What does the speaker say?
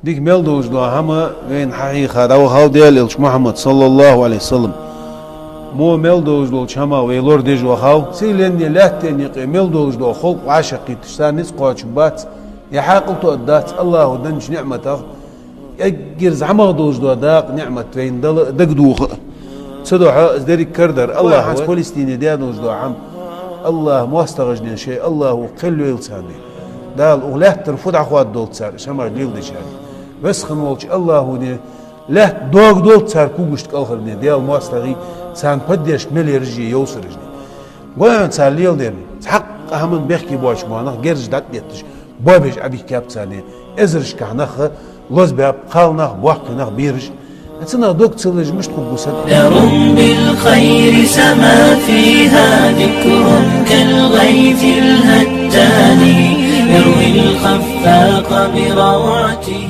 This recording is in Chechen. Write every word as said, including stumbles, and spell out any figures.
Дика мел долаш дола хӀама вайна хьахьийха дӀавахав Даьла Элча Мухьаммад, саллаллахӀу Ӏалайхи ва саллам. Во мел долаш долча хӀамах вай лорадеш вахав. Сигаленнеи лаьттеи юкъе мел долаш дола халкъ вӀашагӀкхийтача, царна низ кхоачам бац, е хьаькъал тоъаргдац АллахӀо деннача ниӀматах. Эггара зӀамагӀа долаш дола дакъа, ниӀмат вайна Дала дагадоха. Цудухьа из деррига карадар АллахӀа. ХӀанз Палестине даь долаш дола хӀама, АллахӀа моастагӀашни шоай АллахӀо кхел йойла царна. Дала укх лаьттара фу дӀахоададолда цар, уж хӀамаш леладечарна. Веза хинна волча АллахӀони лаьтта доагадолда цар когашта кӀалхарни, Даьла моастагӀий, царна поддержка мел яраши йовсарашни. Гой хьона цар леладер. Цхьаккха хӀаман бехке боацаш бола нах герзаш дӀатӀадетташ, боабеш Ӏобихкаб царна. Эзарашкахьа нах лозабаьб, кхалнах, боккхий нах, бераш. Цу наха дог ца луш мишта хургва саг? نهر بالخير سما فيها ذكر كالغيث الهجان يروي الخفاق بروعته.